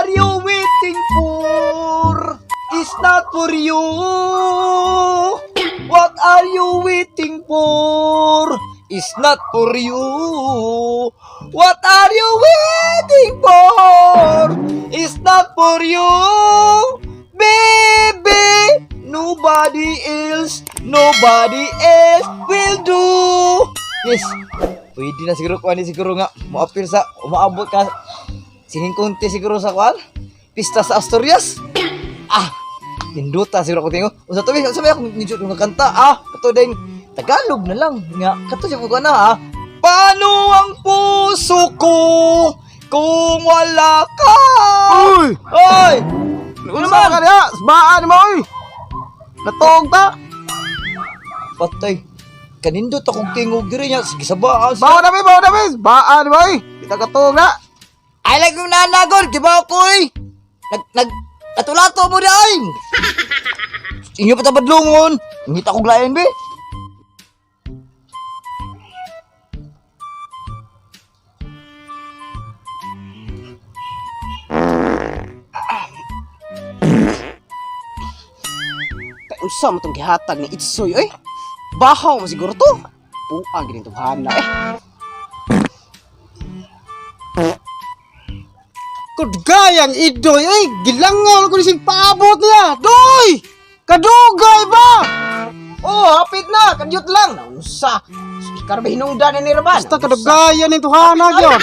are you waiting for? It's not for you. What are you waiting for? It's not for you. What are you waiting for? It's not for you. Baby, nobody else, nobody else will do. Yes. Pwede na siguro kuan ni siguro nga moapil sa umaabot ka singing contest siguro sa kuan. Pista sa Asturias. Ah, nindota siguro ako tingo. Unsa to unsa may akong nindot nga kanta? Ah, kato ding Tagalog na lang nga kato siya ko na ah. Paano ang puso ko kung wala ka? Uy! Oy! Unsa ka diha? Sbaan mo oy. Natuog ta. Patay. Kanindot akong tingog diri niya. Sige sabaan siya. Bawa na mi, bawa na mi. Sbaan mo oy. Kita katuog na. Ay like yung nanagol, di ba ako eh? Nag, nag, katulato mo di ay! Inyo pa tabadlungon. Ngita kong lain be. Kay unsa man tong gihatag ni Itsoy oy? Bahaw man siguro to. Puang gini tong hana eh. Kudgayang idoy oy, gilangaw ko ni sing paabot niya. Doy! Kadugay ba? Oh, hapit na, kadyot lang. Naunsa? Ikar ba hinungdan ni Raban? Basta kadugayan ni tuhana gyud.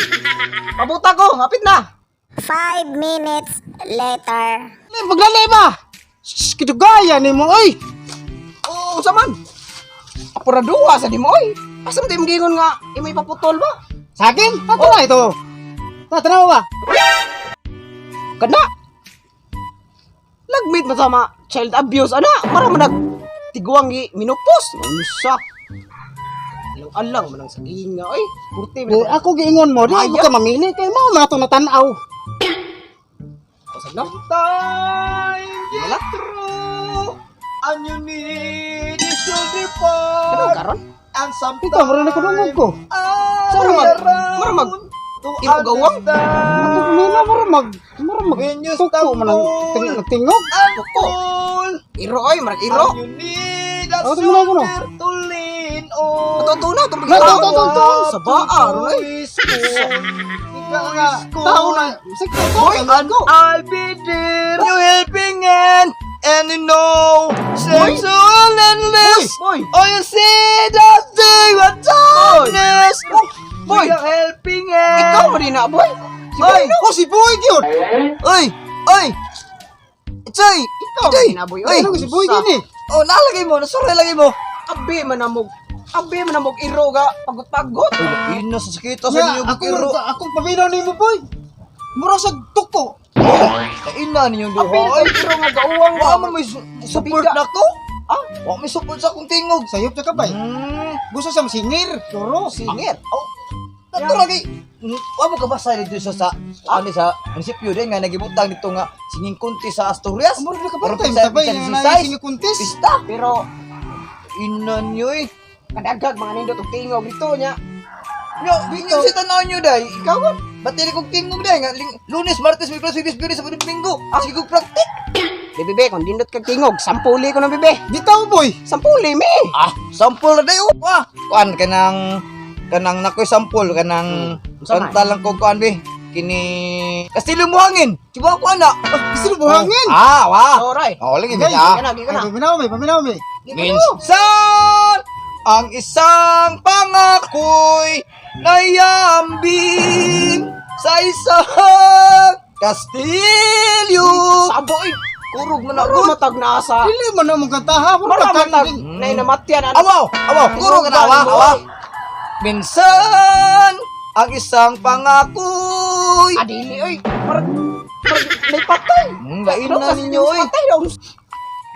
Pabuta ko, hapit na. 5 minutes later. Ay, Paglali ba? Shh, Kadugayan ni mo oy. Oo, unsa man? Apuraduha sa di mo oy. Asa man tayo gingon nga imoy paputol ba? Sa akin? Ato na ito. Tatanaw ba? Kana. Lagmit man sama child abuse ana, mara man nag tiguang gi minupos. Unsa? Alang-alang man ang saginga oy. Purti Di, man. ako giingon mo, di Maya. mo ka mamili kay mo man ato natanaw. Pasag na. Time Di na lang. true and you need is to Ano depart. karon? And sometimes Ikaw, mura na kudungog ko. I Mura mag- mura mag- to Irugawang? understand. Ako pumila, mura mag, mura mag, When you tuko man ang stumble tingog. and fall, Iro oy, marag iro. and you need a Oh, tumulong ko, no? shoulder to lean on. Totoo na, itong Ito, ito, ito, ito. Sa baa, ron ay. Tao na, sige, Boy, and I'll be there, you helping hand, and you know, sensual endless. Boy! Oh, you see that day what darkness. Boy! With a helping hand. Ikaw mo din na, boy. Si Oy! Boy, no? Oh, si Boy gyud. Oy! Oy! Itsoy! Ikaw Itsoy! mo din na, boy. Oy! Ano si Boy gini? Oh, nalagay mo, nasurya lagay mo. Abi man na mo. Abi man na mo iro ga pagot-pagot. Uy, ina sa sakita sa Ya, ninyo ako iro. ako paminaw nimo Boy. Mura sa tuko. Ina ninyo duha. Abi Oy, iro nga gauwang wa man may support Mabiga. na ko. Ah, wa may support sa akong tingog. Sayop ta ka bay. Gusto sa singir, turo. Singer. Oh, kato lagi. Wa mo kabasa dito sa ano sa munisipyo din nga nagibutang dito nga singing kunti sa Asturias. Mura na ka Pero ba time pisa- tabay pisa na 16. singir contest. Pista. Pero Ina niyo eh. kadagag mga nindot og tingog dito nya. Nyo, nyo sa tanaw nyo day. Ikaw ba? Ba't dili kong tingog day? Nga, Lunes, Martes, Miyerkules, Huwebes, Biyernes, Sabado, Domingo. Sige kong praktik. Bebe, be, kung dindot kag tingog, sampuli ko na bebe. Bitaw Boy. Sampuli mi. Ah, sampol na day oh. Ah, kuan kanang kanang nakoy sampol kanang Unsa man? kanta lang ko kuan be. Kini Kastilyo Buhangin. Tiba ko ana. Gusto buhangin. Ah, wa. Oray. Oh, lagi Gay, ah. Gikan na, gikan na. Ay, paminaw mi, paminaw mi. Minsan ang isang pangako'y nayambing sa isang kastilyo. Sabo oy. Kurog man Mara ako. matag nasa. Dili man na mong kantaha, mura Mara ka matag na inamatyan ano. Awaw, awaw, kurog ka na, awa, awa. Minsan ang isang pangako'y Adili oy. Marag marag may patay. Lain na ninyo oy. Patay daw.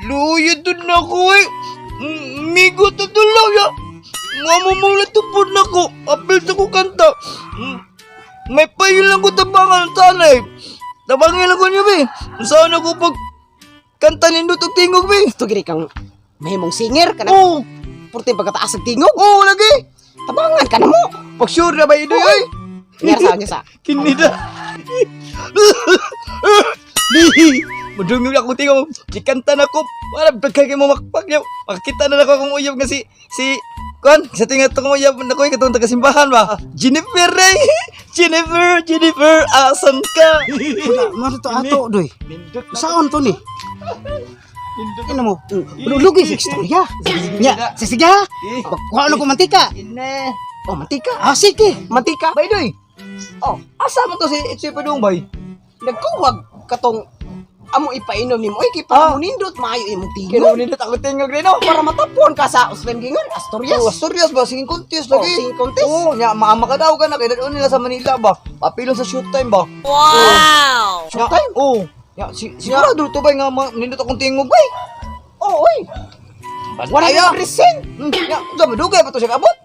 Luya dun ako eh. Migo to dulaw ya. Mamumulat to po na ko. Apil sa ko kanta. May payo lang ko tabangan sana eh. Tabangin lang ko niyo be. Sana ko pag kanta nindot og tingog be. Gusto gini kang mahimong singer kana. Oo, Purti pagkataas og tingog. oo lagi. Tabangan ka na mo. Pag sure na ba idoy oy? Nyar sa, nyar sa. Kinida. Mudungog akong tingog. Gikanta na ko. Wala daghan kay mo makpak niya. Makakita na nako akong uyab nga si kuan sa tingat akong uyab na ko katong taga simbahan ba. Jennifer eh. Jennifer, Jennifer, asan ka? Wala, mo to ato doy. Nindot na. Saan to ni? Nindot. Ano mo? Lulugi sa istorya. Nya, sige ha. Eh. Kuha na ko mantika. Ine. Oh, mantika. Ah, sige. Mantika. Bay doy. Oh, Asa man to si Itsoy Padung bay? nagkuwag katong amo ipainom nimo. Oy, kay para mo nindot maayo imong Kaya tingog. nindot ako tingog rin no. Para matapon ka sa Uslan Gingon, Asturias. Oh, Asturias ba? Singing contest Oh, lagi. singing contest. Oo, nya maama ka daw ka na kay dadon nila sa Manila ba. Papilon sa shoot time ba. Wow! Shoot time? Oo. Nya si sigurado to bay nga nindot akong tingog bay. Oh, oy. Wala 100%. Nya, unsa madugay pa to siya kaabot?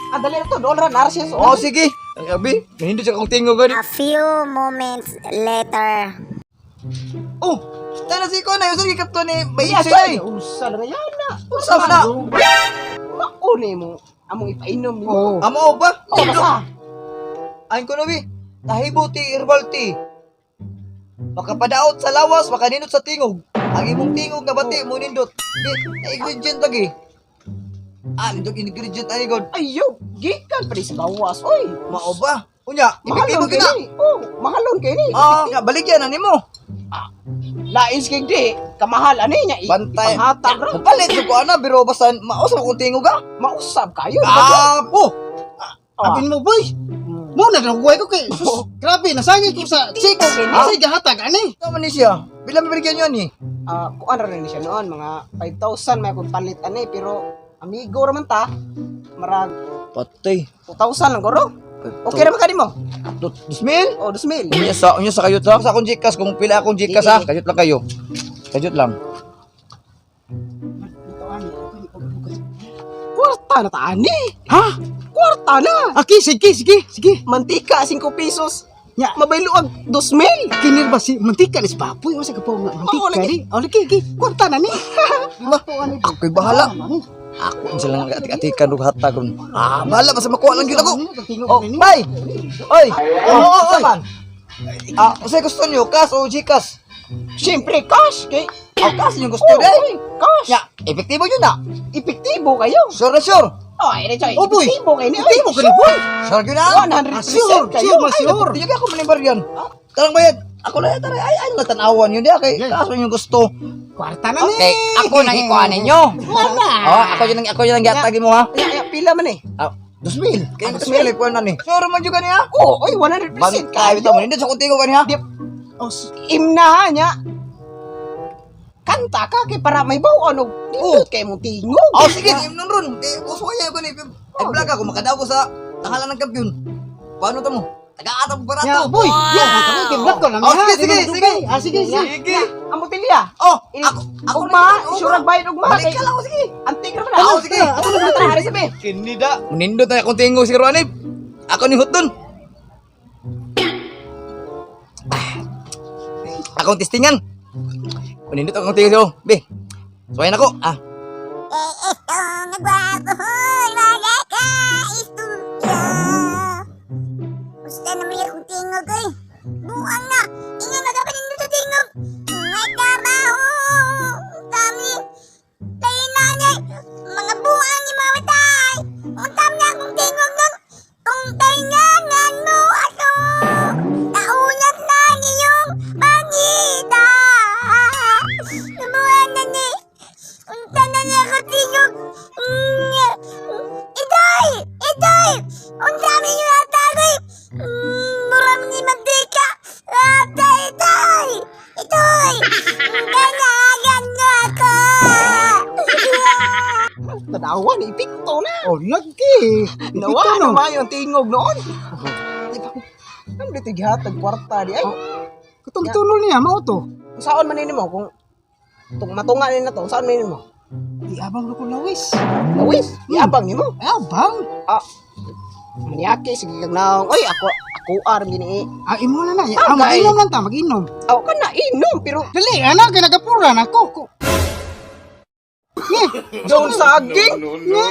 Ah, dali na to. Doon ra nara siya. Oh, sige. Ang gabi, nindot siya akong tingog gani. A few moments later. Oh, tana si ko na yung gikapto ni Bay Yes, Itsoy day. ay, usa na yan na. Usa man na. Mauni mo among ipainom nimo. Oh. Amo ba? Oh, basta. Ayon ko na bi. Tahibo ti herbal tea. Makapadaot sa lawas, makanindot sa tingog. Ang imong tingog nga bati mo nindot. Di, na ingredient lagi. Ah, nindot ingredient ani god. Ayo, gikan pa di sa gawas. Oy, Mao ba? Unya, mahalon epektibo kay gina. ni. Oh, mahalon kay ni. Ah, nga baligyan na nimo. Lain kay di, kamahal ani niya. Bantay. Ipanghatag ra. Palit ko ana pero basta mao sa akong tingog ah. Mausab kayo. di ba? Ah, po. Ah. Abin mo boy. Mo na naguway ko kay sus, grabe nasangit ko sa Tingog kay ni. Asa gahatag ani? Tama ni siya. Bila mabigyan niyo ani? Ah, kuan ra ni siya noon, mga 5,000 may akong palit ani pero amigo ra man ta. Marag Patay. 2,000 lang guro. Okay ra man kanimo? 2,000? Oh, 2,000. Unya sa kayot ha. Sa akong Gcash kung pila akong Gcash ha. Kayot lang kayo. Kayot lang. Kwarta na ta ani. Ha? Kwarta na. Okay, sige, sige, sige. Mantika 5 pesos. Nya. Mabaylo ang 2,000. Kinir ba si mantika ni si Papoy? Unsa ka po nga Oo, mantika lagi. ni? Oh, lagi, lagi. Kwarta na ni. Ako'y bahala. Ako ang silang atik-atikan ug hatag ron. Ah, bahala basta makuha lang gyud ako. Oh, bye. Oy. Oh, oh, man. Ah, unsay gusto niyo? Cash o Gcash? Siyempre cash kay. Ah, cash yung gusto Oh, day. oy, cash. Nya, epektibo yun na. Epektibo kayo. Sure na sure. Oh, ay, Choy. Oh, boy. Epektibo kayo ni. Epektibo ka ni, boy. Sure yun na. 100% Ah, sure, kayo. sure, ma, Ay, sure. Di ako manimbar yan. Tarang bayad. Ako na tara ay ay natanawan yun diya kay cash man yung gusto. Kwarta na ni. Okay, ako nang ikuha ninyo. Wala. Oh, ako yun ang gihatag mo ha. Ya, ya, pila man eh. Ah, 2,000. Kay 2,000 ikuha na ni. Sure man jud kaniya. Oh, oy, 100% Bantay kayo. bitaw mo nindot sa kuntigo kaniya. Di, Oh, imnahan niya. Kanta ka kay para may bawo og nindot kay mong tingog. Oh, sige, imnon ron. Eh, uswaya ko ni. Ay, vlog ako, makadaw ko sa tangalan ng kampiyon. Paano ta mo? Taga-atang Ya, barato. boy. Ya, kami kay vlog ko lang. Oh, ha? sige, Di sige, na sige. dugay. Ah, sige, sige. Sige. Ang botelya. Oh, ako, ako Ugma, sure ang bayad ugma. Balik ka lang, oh, sige. Antik ra man. Oh, sige. Ako na tara ari sabi. Kinida. Munindot na akong tingog siguro anib. Ako ni Hutdon. Ah. Akong testingan. Munindot akong tingog siguro. Be. Suwayan ako. Ah. Eh, itong gwapo, wala ka istorya. Gusto naman akong tingog eh. Buang na! Ingat magapanin sa tingog! May trabaho! Dami! Tayo nanay! Mga buang ni mga batay! Ang dami na akong tingog nun! Kung taingangan mo ako! Naunat na ang iyong pangita! Namuha na ni! Unta na niya ako tingog! Idoy! Idoy! Unta mi yung atagoy! Muram ni mantika! Ata, Idoy! Idoy! Ganagan mo ako! Tanawan, epekto na. Oh, lagi. Nawa Epekto, na no? maayo ang tingog noon. Di ba? Ano dito gihatag kwarta di ay? Katong gitunol niya mao to. Saan man nimo kung tung matunga ni na to, saan man nimo? Iabang ra ko lawis. Lawis, iabang nimo. Abang. Ah. Maniaki sige kag naong. Oy, ako ako ar gini. Ah, imo na na. Ah, Tagay. mag-inom lang ta, mag-inom. Aw kana inom pero Dali, ana kay nagapura na ko. Nye, doon sa aging. nye,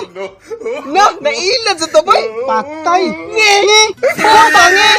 Na, nailad sa tabay. patay. Nye. Nye, Butang eh.